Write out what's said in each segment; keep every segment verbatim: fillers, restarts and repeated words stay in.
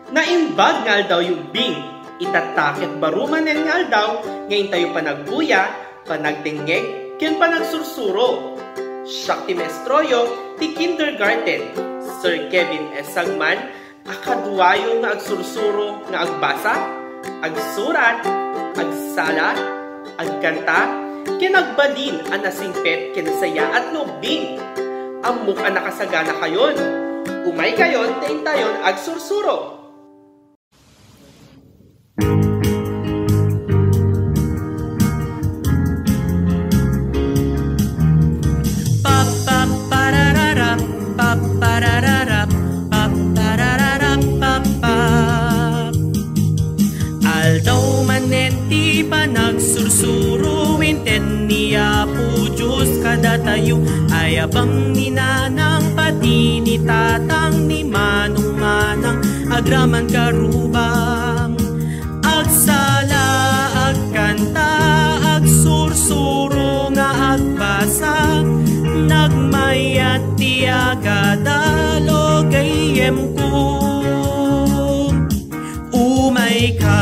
Naimbag nga aldawyo, Bing. Itatta ket baro manen nga aldaw nga intayo panagbuya, panagdengngeg, ken panagsursuro. Siak ti maestroyo ti kindergarten, Sir Kevin S. Sagman, a kaduayo nga agsursuro nga agbasa, agsurat, agsala, agkanta, ken agbalin a nasingpet ken nasayaat nga ubbing. Ammok a nakasaganakayon. Umaykayon ta intayon agsursuro. Pappaparararap, papparararap, papparararap, pappap. Aldaw manen ti panagsursuro, inted ni Apo Dios kadatayo, ayabang ni nanang, pati ni tatang, ni manong manang, agraman karubam. Agsala, agkanta, agsursuro nga agbasa, nagmayat ti agadalo gayyemko. Umayka.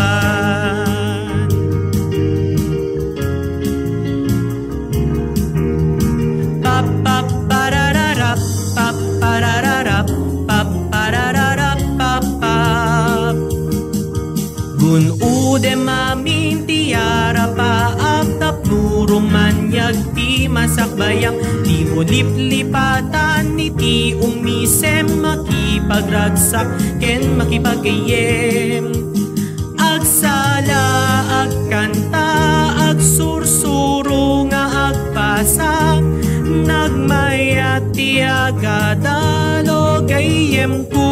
Pappaparararap, papparararap, papparararap, pappap. Gun-odem amin ti arapaak tapno rumaniag ti masakbayam, ti uliplipatan iti umisem, makipagragsak ken makipaggayyem. Agsala, agkanta, agsursuro nga agbasa, nagmayat ti agadalo gayyemko.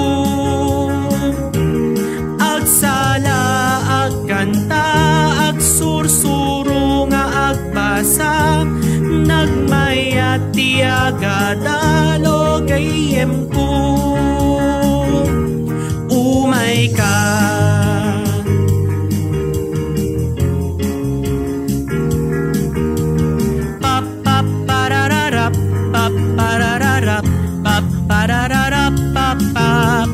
Agsala, agkanta, agsursuro nga agbasa, nagmayat ti agadalo gayyemko. Umayka. Pappaparararap, papparararap, papparararap, pappap.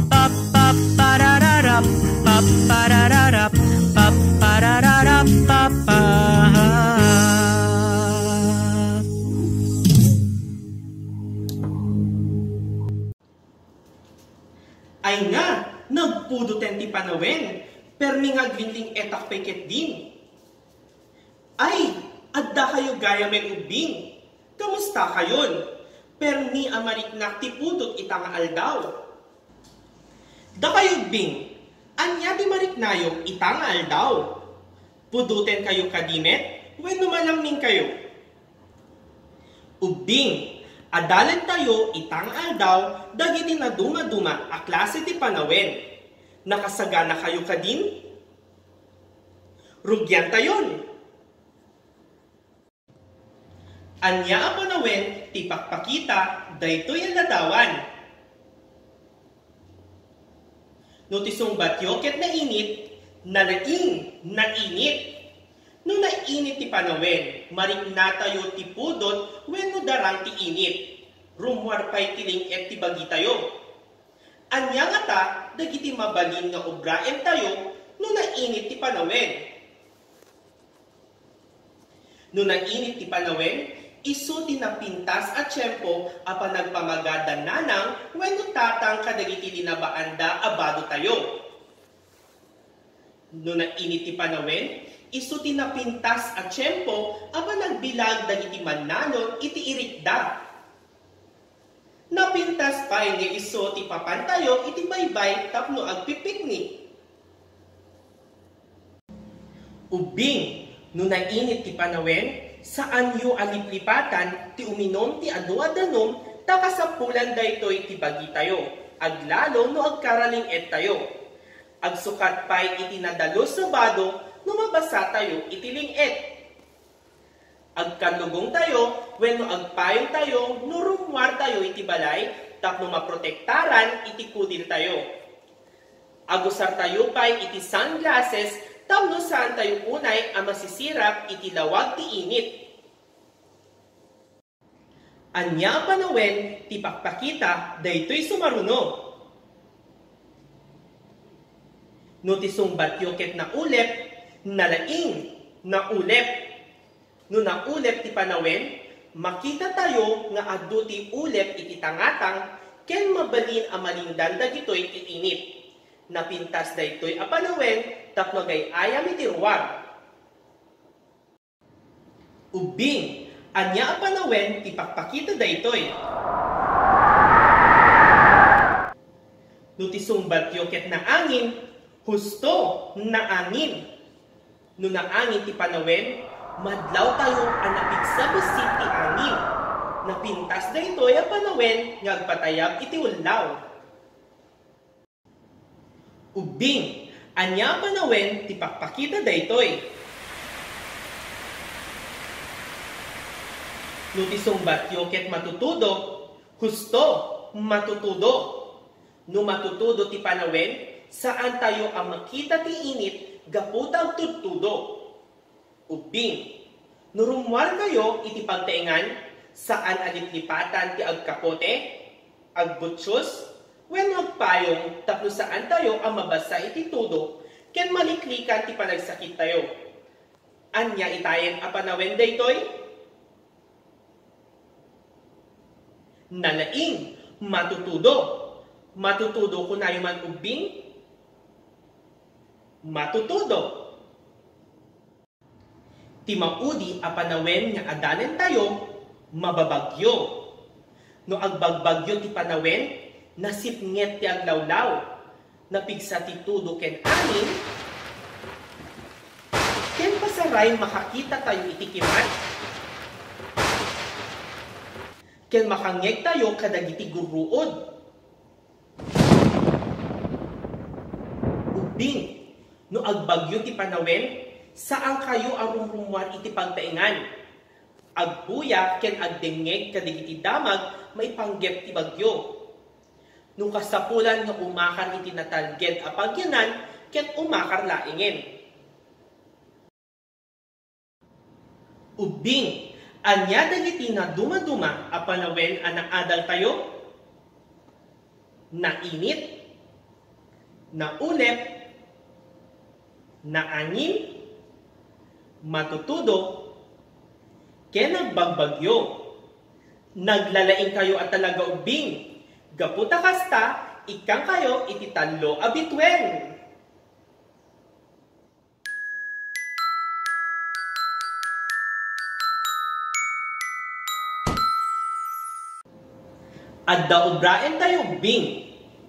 Pappaparararap, papparararap, papparararap, pappap. Ay nga, nagpudoten ti panawen, permi nga aglingling-etak pay ketdin. Ay, addakayo gayamen ubbing. Kamustakayon? Permi a mariknak ti pudot ita nga aldaw. Dakayo ubbing, ania ti mariknayo ita nga aldaw? Pudotenkayo kadi met wenno malangngingkayo? Ubbing, adalentayo ita nga aldaw dagiti nadumaduma a klase ti panawen. Nakasaganakayo kadin? Rugiantayon! Ania a panawen ti pakpakita daytoy a ladawan? No ti sungbatyo ket nainit, nalaing, nainit. No nainit ti panawen, mariknatayo ti pudot wenno darang ti init. Rummuar pay ti ling-et ti bagitayo. Ania ngata dagiti mabalin nga obraentayo no nainit ti panawen? No nainit ti panawen, isu ti napintas a tiempo a panagpamagada nanang wenno tatang kadagiti linabaanda a badotayo. No nainit ti panawen, isu ti napintas a tiempo a panagbilag dagiti mannanon iti irikda. Napintas pay nga isu ti papantayo iti baybay tapno agpipiknik. Ubbing, no nainit ti panawen, Saanyo a liplipatan ti uminum ti adu a danum ta kasapulan daytoy ti bagitayo, aglalo no agkaraling-ettayo. Agsukat pay iti nadalus a bado no mabasatayo iti ling-et. Agkallugongtayo wenno agpayongtayo no rummuartayo iti balay tapno maprotektaran iti kudiltayo. Agusartayo pay iti sunglasses tapno saantayo unay a masisirap iti lawag ti init. Ania a panawen ti pakpakita daytoy sumaruno? No ti sungbatyo ket naulep, nalaing, naulep. No naulep ti panawen, makitatayo nga adu ti ulep iti tangatang ken mabalin a malingdan dagitoy ti init. Napintas daytoy a panawen tapno agay-ayam iti ruar. Ubbing, ania a panawen ti pakpakita daytoy? No ti sungbatyo ket naangin, husto, naangin. No naangin ti panawen, madlawtayo a napigsa bassit ti angin. Napintas daytoy a panawen nga agpatayab iti ullaw. Ubbing, ania a panawen ti pakpakita daytoy? No ti sungbatyo ket matutudo, husto, matutudo. No matutudo ti panawen, saantayo a makita ti init gapu ta agtudtudo. Ubbing, no rummuarkayo iti pagtaengan, saan a liplipatan ti agkapote, agbutsos, wenno agpayong tapno saantayo a mabasa iti tudo ken maliklikan ti panagsakittayo. Ania itayen a panawen daytoy? Nalaing, matutudo. Matutudo kunayo man ubbing? Matutudo. Ti maudi a panawen nga adanentayo, mababagyo. No agbagbagyo ti panawen, nasipnget ti aglawlaw, napigsa ti tudo ken angin, ken pasaray makakitatayo iti kimat, ken makangngegtayo kadagiti gurruod. Ubbing, no agbagyo ti panawen, saankayo a rumrummuar iti pagtaengan. Agbuya ken agdengngeg kadagiti damag maipanggep ti bagyo. No kasapulan nga umakar iti natalged a pagyanan ket umakar laengen. Ubbing, ania dagiti nadumaduma a panawen a naadaltayo? Nainit, naulep, naangin, matutudo, ken agbagbagyo. Naglalaingkayo a talaga ubbing. Gapu ta kasta, ikkangkayo iti tallo a bituen. Adda obraentayo ubbing.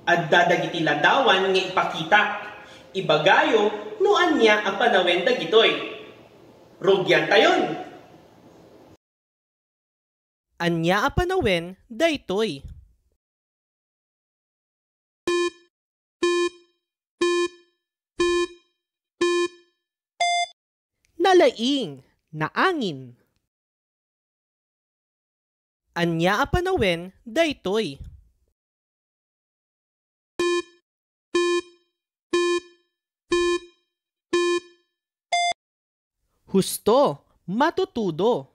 Adda dagiti ladawan nga ipakita. Ibagayo no ania a panawen dagitoy. Rugiantayon. Ania a panawen daytoy? Nalaing, naangin. Ania a panawen daytoy? Husto, matutudo.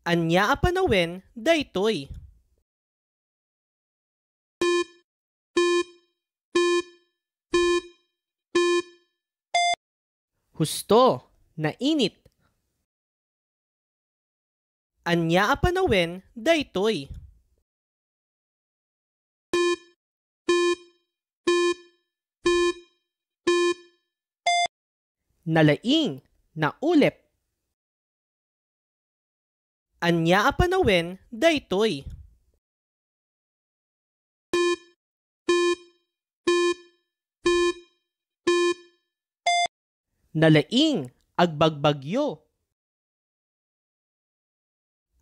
Ania a panawen daytoy? Husto, nainit. Ania a panawen daytoy? Nalaing, naulep. Ania a panawen daytoy? Nalaing, agbagbagyo.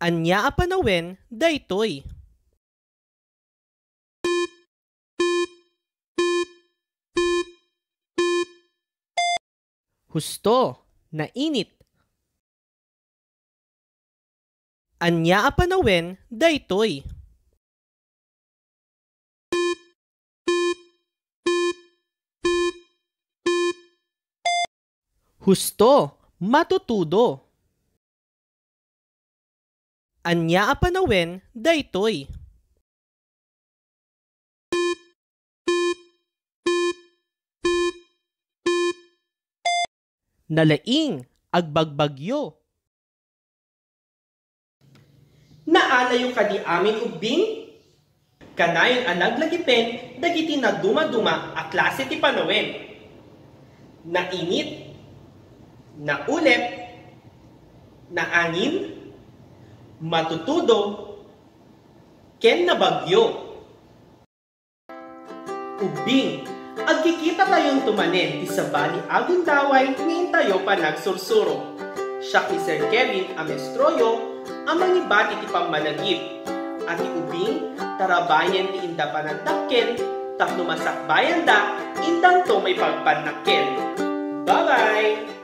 Ania a panawen daytoy? Husto, nainit. Ania a panawen daytoy? Husto, matutudo. Ania a panawen daytoy? Nalaing, agbagbagyo. Naalayo kadi amin ubbing? Kanayon a laglagipen dagiti nadumaduma a klase ti panawen. Nainit, naulep, naangin, matutudo, ken nabagyo. Ubbing, agkikitatayon to manen ti sabali a gundaway nga intayo panagsursuro. Siak ni Sir Kevin a maestroyo a mangibati ti pammanagip. A ti ubbing, tarabayen ti inda panagdakkel, tapno masakbayanda, indanto maipagpannakkel. Bye-bye!